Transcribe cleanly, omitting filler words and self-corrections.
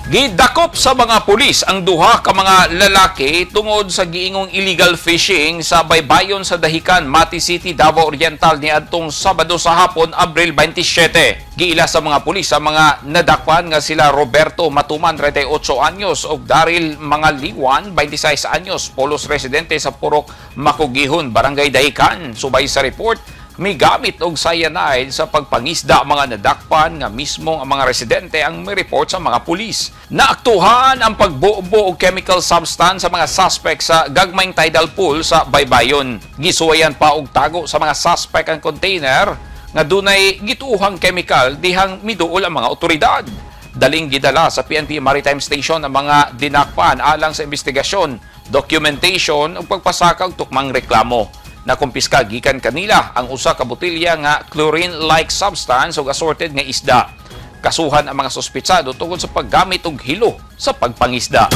Gidakop sa mga pulis ang duha ka mga lalaki tungod sa giingong illegal fishing sa baybayon sa Dahican, Mati City, Davao Oriental niadtong Sabado sa hapon, Abril 27. Giila sa mga pulis sa mga nadakpan nga sila Roberto Matuman, 38 anyos, ug Daryl Mangaliwan, 26 anyos, polos residente sa Purok Makugihon, Barangay Dahican. Subay sa report, may gamit og cyanide sa pagpangisda ang mga nadakpan nga mismo ang mga residente ang may report sa mga pulis. Naaktuhan ang pagbuo og chemical substance sa mga suspect sa gagmayng tidal pool sa Baybayon. Gisuwayan pa og tago sa mga suspect ang container nga dunay gituohang chemical dihang miduol ang mga otoridad. Daling gidala sa PNP Maritime Station ang mga dinakpan alang sa investigasyon, documentation ug pagpasaka og tukmang reklamo. Nakumpiska gikan kanila ang usa ka botelya nga chlorine-like substance ug assorted nga isda. Kasuhan ang mga suspitsado tungod sa paggamit og hilo sa pagpangisda.